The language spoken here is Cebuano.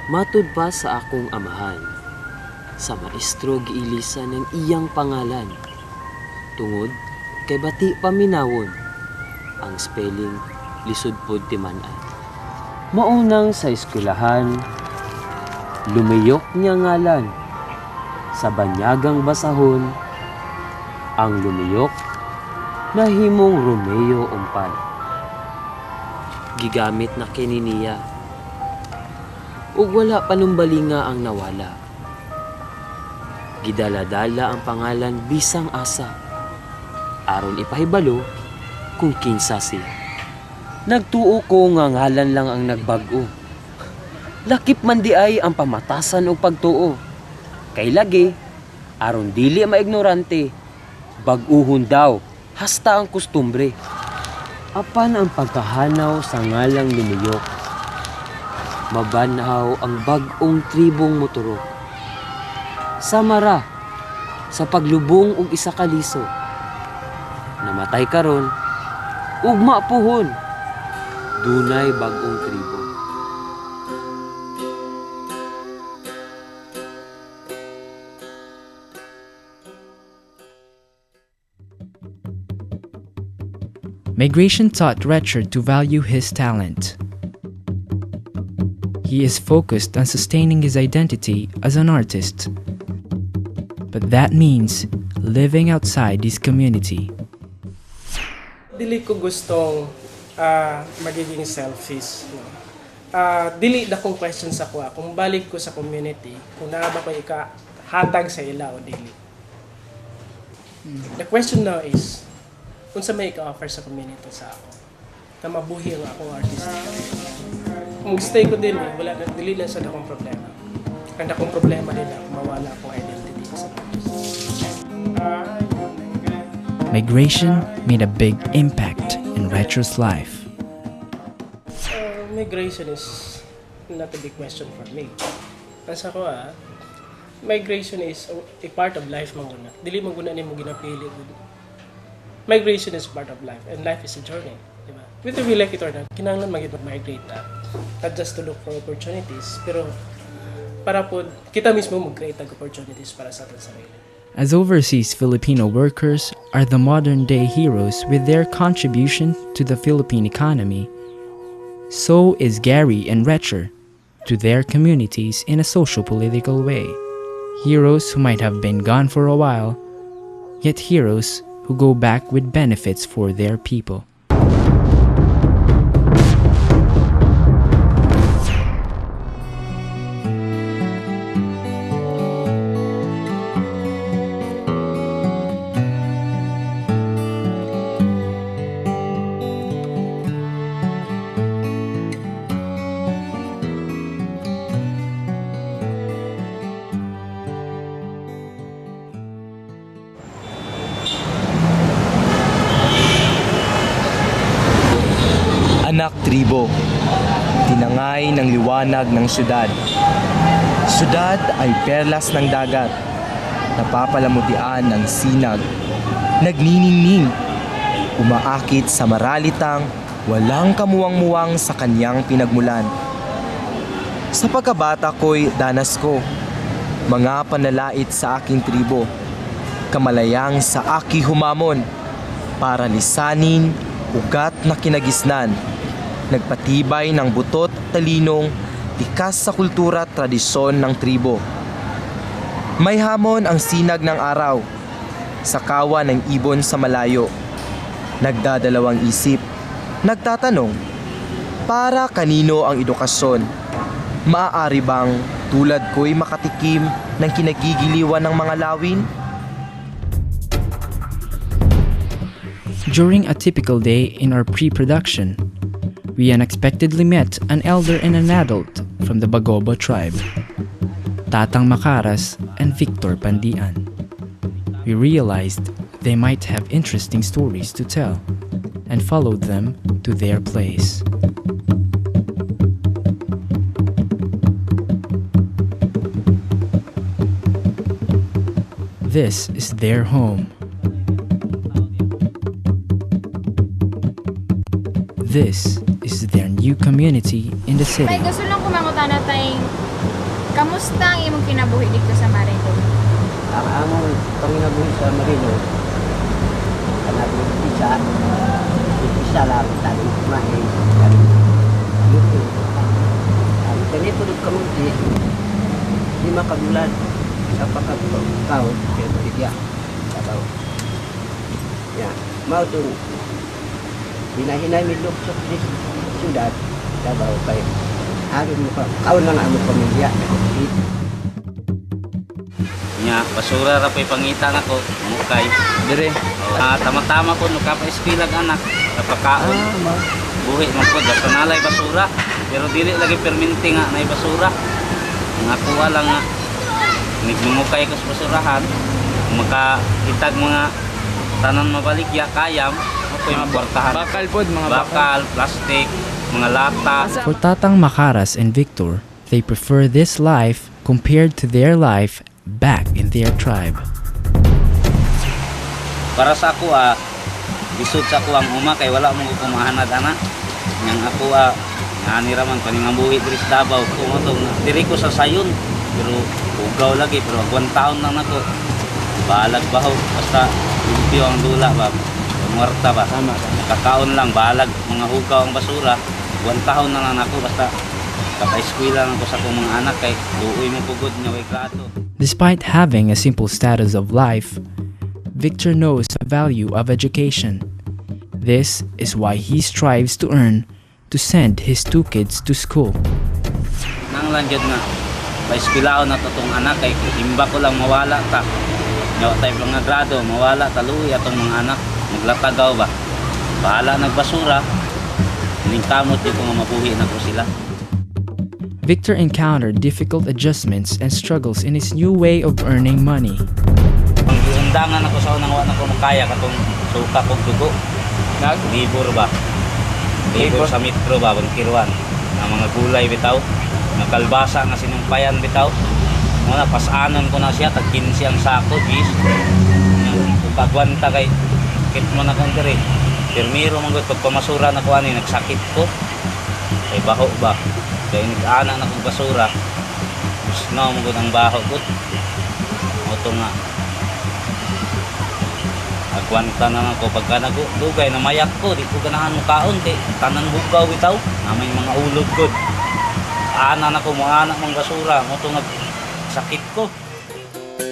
Matud pa sa akong amahan, sa maestro giilisan ang iyang pangalan. Tungod kay bati paminawon, ang spelling lisod pod timan-an. Maunang sa eskwelahan, lumiyok niya ngalan. Sa banyagang basahon, ang lumiyok nahimong Romeo Umpan. Gigamit na kini niya ug wala panumbalinga ang nawala. Gidala-dala ang pangalan bisang asa aron ipahibalo kung kinsa siya. Nagtuo ko nga ngalan lang ang nagbag-o. Lakip man di ay ang pamatasan og pagtuo. Kay lagi, aron dili maignorante, bag-uhon daw hasta ang kustumbre. Apan ang pagkahanaw sa ngalang lumiyok, mabanhaw ang bag-ong tribong moturok. Samara sa paglubong og isa ka liso. Namatay karon, ugma puhon, dunay bag-ong tribo. Migration taught Richard to value his talent. He is focused on sustaining his identity as an artist. But that means living outside his community. Dili ko gustong magiging selfish. No? Dili dakong question sa kuha. Kung balik ko sa community, kung naa ba ko ikahatag sa ila o dili. The question now is, unsa may ika-offer sa community sa ako na mabuhi ang akong artistic career. Kung stay ko din eh, wala na, dili na sa dakong problema. Ang dakong problema nila, mawala akong identity as an artist. Migration made a big impact in Retro's life. Migration is not a big question for me. Asa ko migration is a part of life man guna. Dili man guna nimo ginapili gud. Migration is part of life and life is a journey, di ba? Whether we like it or not, kinahanglan man gyud mag-migrate ta. Not just to look for opportunities, pero para po kita mismo mag-create og opportunities para sa ating sarili. As overseas Filipino workers are the modern day heroes with their contribution to the Philippine economy, so is Gary and Retcher to their communities in a social political way. Heroes who might have been gone for a while, yet heroes who go back with benefits for their people. Anak tribo, tinangay ng liwanag ng syudad. Syudad ay perlas ng dagat, napapalamutian ng sinag, nagniningning, umaakit sa maralitang walang kamuwang-muwang sa kanyang pinagmulan. Sa pagkabata ko'y danas ko, mga panalait sa aking tribo, kamalayang sa aki humamon, para lisanin ugat na kinagisnan, nagpatibay ng butot talinong likas sa kultura at tradisyon ng tribo. May hamon ang sinag ng araw, sa kawa ng ibon sa malayo. Nagdadalawang isip, nagtatanong, para kanino ang edukasyon? Maaari bang tulad ko'y makatikim ng kinagigiliwan ng mga lawin? During a typical day in our pre-production, we unexpectedly met an elder and an adult from the Bagobo tribe, Tatang Makaras and Victor Pandian. We realized they might have interesting stories to tell and followed them to their place. This is their home. This is their new community in the city. May gusto lang kumangutana tayong Kamusta ang imong kinabuhi dito sa Marilog? Ang among panginabuhi sa Marilog, kanang isa, isa lang, tanim kumain, tanim luto. Ang ganito ng kamunti, 5 ka bulan sa pagkakaon, kaya baligya, sabaw. Ya, mao tong hinahinay mi luksok di siyudad, Davao kay aron mo ka, kaon lang ang among pamilya. Nya, basura ra po'y pangita nako, mukay. Dire. Ah, tama-tama po no kapa eskwilag anak, kapakaon. Buhi man po basta nalay basura. Pero dili lagi perminti nga nay basura. Ang ako lang nga nagmumukay ko sa basurahan, makahitag mga tanan mabaligya kayam, ako'y maportahan. Bakal pod, mga bakal. Bakal, plastic, mga lata. For Tatang Makaras and Victor, they prefer this life compared to their life back in their tribe. Para sa ako lisod sa ako ang uma kay wala mo ko kumahanad ana. Yang ako ani ra man paningabuhi diri sa Davao ko mo to diri ko sa sayon pero ugaw lagi pero buwan taon lang nako. Balag baho basta limpyo ang dula ba. Pangwarta ba. Tama. Nakakaon lang balag mga hugaw ang basura. Buwan taon na lang nako basta kapa-eskwela lang ko sa akong mga anak kay luoy mo pugod nga way grado. Despite having a simple status of life, Victor knows the value of education. This is why he strives to earn to send his two kids to school. Nang lang jud nga paeskwelaon na to tong anak kay himba ko lang mawala ta. Nyawa tayo mga grado, mawala ta luoy atong mga anak maglatagaw ba. Bahala nagbasura. Ning kamot jud ko nga mabuhi na ko sila. Victor encountered difficult adjustments and struggles in his new way of earning money. Ang giundangan ako sa unang wa na ko makaya katong suka kog dugo. Nag? Libur ba? Libur sa metro ba bangkirwan. Nga mga gulay bitaw, nga kalbasa nga sinumpayan bitaw. Muna pasanon ko na siya tag 15 ang sako, gis. Pagwanta kay kit mo na kong diri. Pirmiro man gud pagpamasura na ko ani nagsakit ko. Kay baho ba? Kay nag-ana na kong basura. Usnaw mo gud ang baho gud. Moto nga agwanta na lang ko pagka nagdugay na mayak ko di ko ganahan mo kaon kay tanan bugaw bitaw namay mga ulod gud ana na ko mo ana mang basura mo to nag sakit ko.